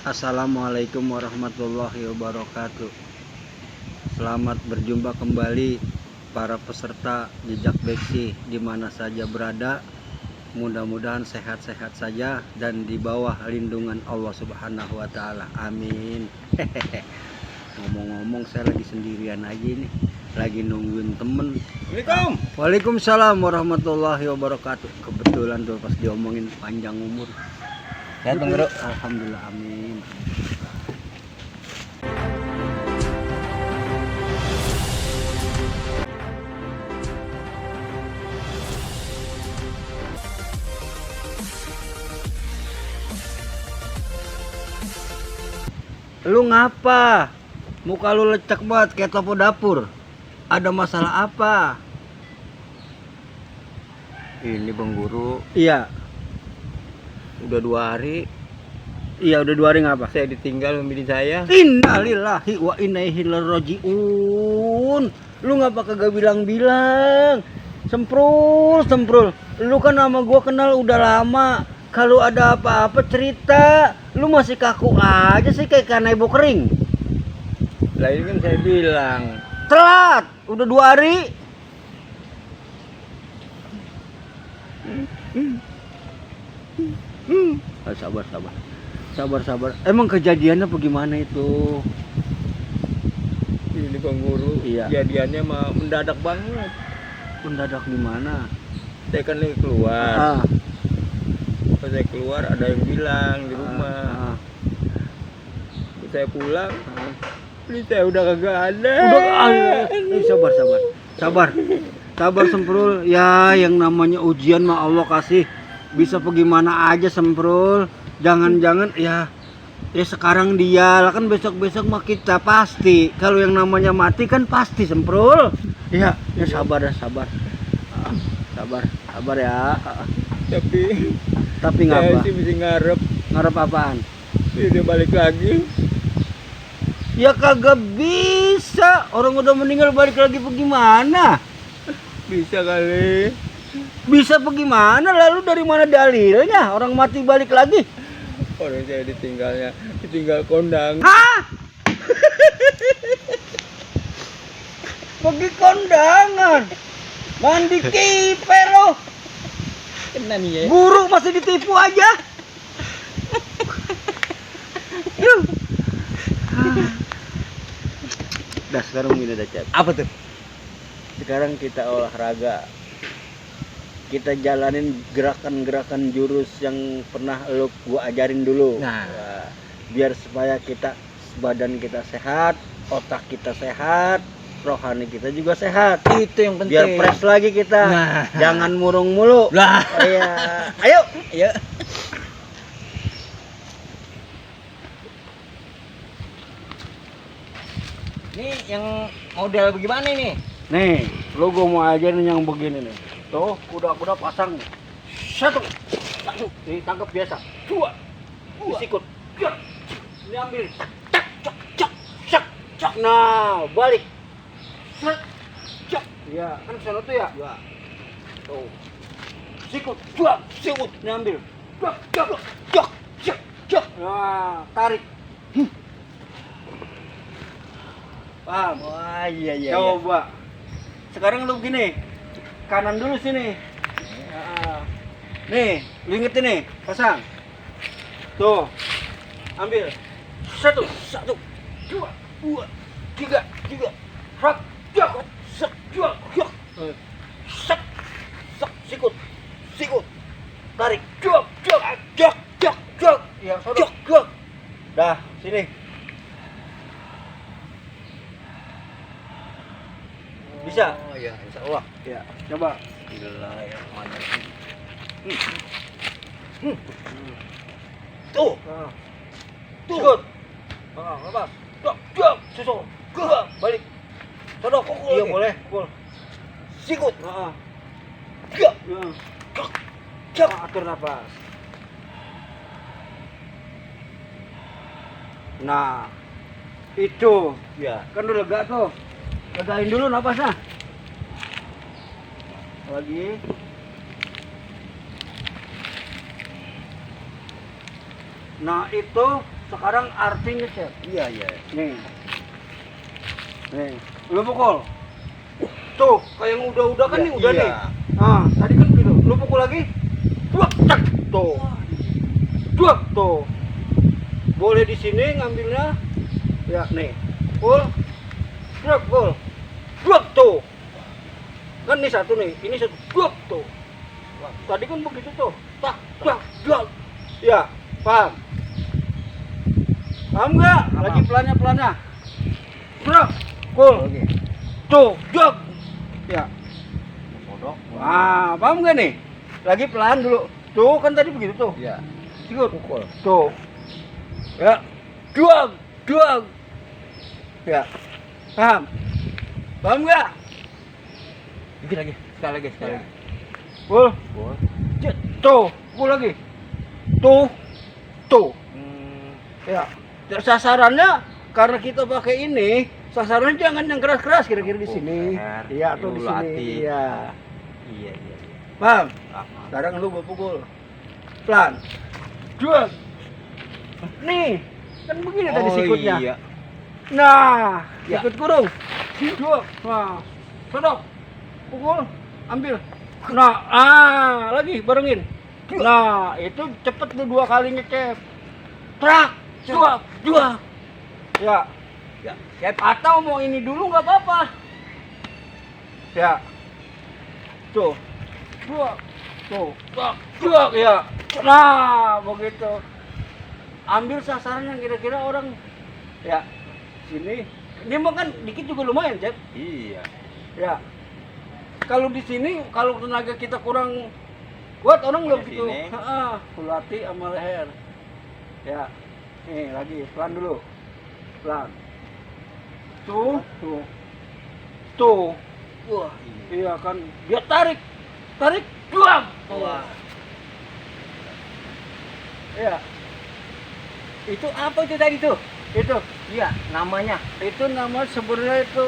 Assalamualaikum warahmatullahi wabarakatuh. Selamat berjumpa kembali para peserta jejak beksi di mana saja berada. Mudah-mudahan sehat-sehat saja dan di bawah lindungan Allah Subhanahu wa taala. Amin. Ngomong-ngomong saya lagi sendirian aja nih. Lagi nungguin temen. Assalamualaikum. Waalaikumsalam warahmatullahi wabarakatuh. Kebetulan tuh pas diomongin panjang umur. Sehat Bang Guru? Alhamdulillah, amin. Lu ngapa? Muka lu lecek banget kayak topo dapur. Ada masalah apa? Ini Bang Guru, Iya, udah 2 hari iya udah 2 hari ngapa? saya ditinggal sama bini saya. Innalillahi wa inna ilaihi rajiun. Lu ngapa kagak bilang-bilang? Semprul. Lu kan sama gua kenal udah lama. Kalau ada apa-apa cerita. Lu masih kaku aja sih kayak kanebo kering. Lah ini kan saya bilang, Telat, udah 2 hari. Sabar. Emang kejadiannya bagaimana itu? ini Bang Guru, Iya. kejadiannya mah mendadak banget. Mendadak di mana? Saya kan lagi keluar. Ah, Pas saya keluar ada yang bilang di rumah. ah. Pas saya pulang, ini saya udah kagak ada. Sabar Semprul. Ya yang namanya ujian mah Allah kasih. Bisa bagaimana aja Semprul. Jangan ya sekarang dia lah kan besok mah kita pasti. Kalau yang namanya mati kan pasti Semprul. Ya sabar. Ah, sabar ya. Tapi Saya ngapa? sih mesti ngarep Ngarep apaan? dia balik lagi. Ya kagak bisa. Orang udah meninggal balik lagi bagaimana? Bisa kali. Bisa bagaimana? Lalu dari mana dalilnya? Orang mati balik lagi? Orang saya ditinggal kondang. Hah? Pergi kondangan. Mandi kiper loh. Kena nih ya. Guru masih ditipu aja. Yuh. Dah sekarang gini dah Cep. Apa tuh? Sekarang kita olahraga. Kita jalanin gerakan-gerakan jurus yang pernah gua ajarin dulu. Nah. Biar supaya badan kita sehat, otak kita sehat, rohani kita juga sehat. Itu yang penting. Biar fresh lagi kita. Nah. Jangan murung mulu. Lah. Iya. Ayo. Ya. Ini yang model bagaimana nih? Nih, lu gua mau ajarin yang begini nih. Tuh, kuda-kuda pasang. Satu. Ditangkap biasa. Dua. Disikut. Ini ambil. Cak. Nah, balik. Cak. Iya, kan sana tuh ya? Iya. Tuh. Sikut. Ini ambil. Cak. Nah, tarik. Paham? Wah, iya. Coba. Sekarang lu begini. Kanan dulu sini. Nih, lu ingetin nih, pasang. Tuh. Ambil. Satu, dua, tiga. Rak, sikut. Tarik. Ya, sodok. Dah, sini. Bisa? Oh iya, insyaallah. Ya, coba. Bismillahirrahmanirrahim. Tuh. Sikut. Lepas. Jok. Susul. Balik. Sodok. Iya, boleh. Pukul. Sikut. Jok. Atur nafas. Nah, itu. Ya. Kan udah lega tuh. Legain dulu napasnya. Lagi. Nah itu Sekarang artinya, Cep. Iya, iya. Nih. Nih, lu pukul. Tuh, kayak yang udah kan Iya, nih, udah iya. nih. Nah, tadi kan gitu. Lu pukul lagi. Duak, cek. Tuh. Duak, tuh. Boleh di sini ngambilnya. Ya, nih. Pukul. Duak, pukul. Duak, tuh. Kan ini satu nih, ini satu. Duak, tuh. Tadi kan begitu tuh. Tak, duak, duak. Ya, paham? Paham nggak? Lagi pelannya. Duak, pukul. Oke. Tuh, duak. Ya. Kodok. Paham nggak nih? Lagi pelan dulu. Tuh, kan tadi begitu tuh. Iya. Ikut. Pukul. Tuh. Ya. Duang. Ya. Paham? Paham nggak? Dikit lagi. Sekali lagi. Pukul. Pukul. Tuh. Pukul lagi. Tuh. Ya. Sasarannya karena kita pakai ini, sasarannya jangan yang keras-keras kira-kira di sini. Leher, Iya, atau di sini. hati. Iya. Iya. Paham? Paham. Sekarang lu gua pukul. Pelan. Duang. Nih, kan begini tadi sikutnya. Iya. Nah, Ya. sikut kurung. Dua. Nah, sodok. Pukul, ambil. Nah, lagi barengin. Nah, itu cepet tuh 2 kali ngecep. Trak, dua. Ya. Ya. Siap. Atau mau ini dulu nggak apa-apa. Ya. Tuh. Dua, ya. Nah, begitu. Ambil sasaran yang kira-kira orang ya sini. Ini mah kan dikit juga lumayan, Cep. Iya. Ya. Kalau di sini kalau tenaga kita kurang kuat orang belum Di gitu. sini. Kulati sama leher. Ya. Nih lagi pelan dulu. Pelan. Tuh. Wah, Iya kan. Dia tarik. Duang. Wah. Ya. Itu apa itu tadi tuh? Itu. Iya, namanya. Itu nama sebenarnya itu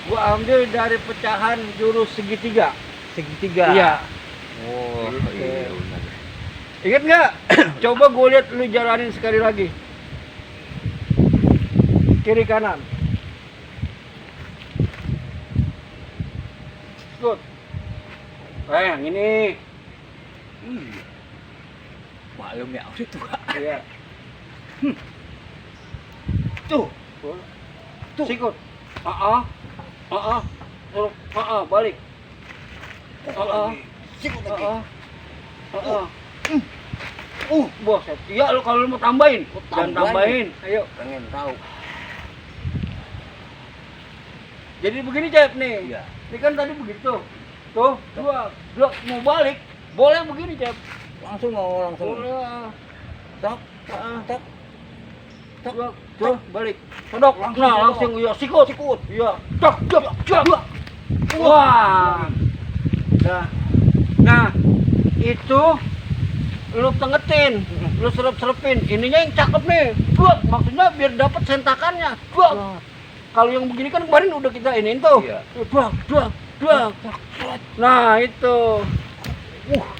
gua ambil dari pecahan jurus segitiga. Segitiga. Iya. Oh, Gitu. iya benar. Ingat nggak? Coba gue lihat lu jalanin sekali lagi. Kiri kanan. Good. Yang ini. Iya. Maklum ya itu. Iya. Tuh. Tuh. Sikut. Suruh. Balik. Sikut lagi. Bos. Iya lu kalau lu mau tambahin. Jangan tambahin. Ayo. Pengen tahu. Jadi begini, Cep nih. Iya. Ini kan tadi begitu. Tuh, dua mau balik. Boleh begini, Cep. Langsung. Boleh. Tak. Tuh, balik. Sodok. Langsung iya, sikut. Iya. Cak. Wah. Nah, itu lu tengetin, lu serep-serepin. Ininya yang cakep nih. Maksudnya biar dapat sentakannya. Kalau yang begini kan kemarin udah kita iniin tuh. Iya. Dua. Nah, itu.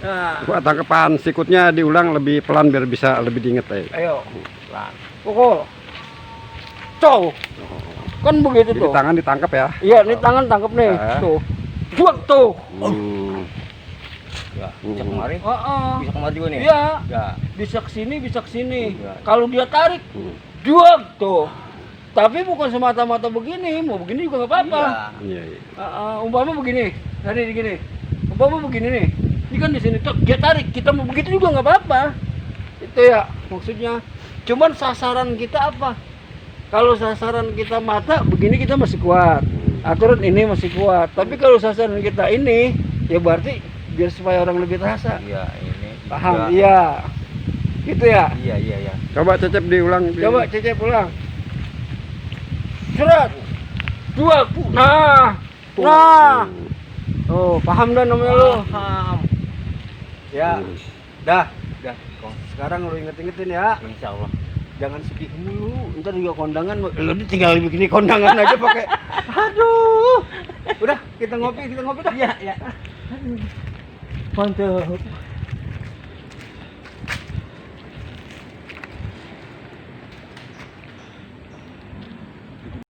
Nah, Gua tangkapan sikutnya diulang lebih pelan biar bisa lebih diinget ya. ayo. Pukul. Cow. Kan begitu Jadi tuh. tangan ditangkap ya. Iya, ini tangan tangkap nih. Tuh. Tuh. Ya, bisa kemari. Bisa kemari juga nih. Iya. Ya. Bisa kesini, bisa kesini. Iya. Kalau dia tarik, jual tuh. Tapi bukan semata-mata begini, mau begini juga nggak apa-apa. Iya. Iya. Umpama begini, tadi gini. Umpama begini nih. Ini kan di sini tuh dia tarik, kita mau begitu juga nggak apa-apa. Itu ya maksudnya. Cuman sasaran kita apa? Kalau sasaran kita mata, begini kita masih kuat. Aturan ini masih kuat. Tapi kalau sasaran kita ini, ya berarti biar supaya orang lebih terasa. Iya, ini. Paham? juga. Iya. Gitu ya. Iya. Coba Cecep diulang. Coba Cecep pulang. Surat. Dua. Nah. Oh, paham dah namanya lu. Paham. Ya. Dah. Sekarang lu inget-ingetin ya. Insya Allah. Jangan sedih mulu. Ntar juga kondangan lu tinggal begini kondangan aja pakai. Aduh. Udah, kita ngopi dah. Iya. Mantap.